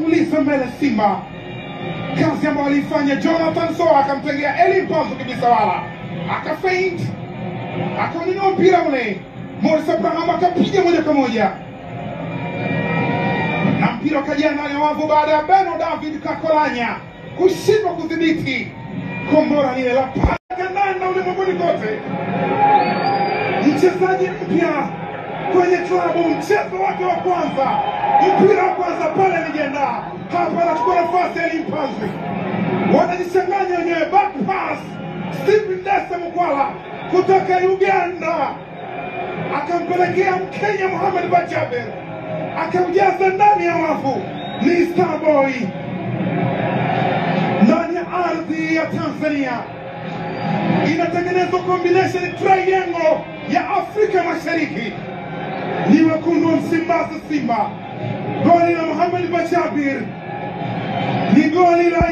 Wanatanguliza mbele Simba. Kazi ambayo alifanya Jonathan Soa, akamtengea Eli Mpanzu kibisawala, akafaint, akaununua mpira ule. Morris Abraham akapiga moja kwa moja na mpira ukajaa ndani ya wavu baada ya Beno David Kakolanya kushindwa kudhibiti kombora lile la kandanda ulimwenguni kote. Mchezaji mpya kwenye klabu, mchezo wake wa kwanza, mpira wa kwanza pale alijiandaa. Hapa anachukua nafasi Eli Mpanzu, wanajichanganya wenyewe, back pass Stephen Dese Mukwala kutoka Uganda akampelekea Mkenya Mohamed Bajaber, akaujaza ndani ya wavu. Ni Starboy ndani ya ardhi ya Tanzania, inatengenezwa combination triangle ya Afrika Mashariki. Ni wekundu wa Msimbazi Simba, goli la Mohamed Bajabir ni goli la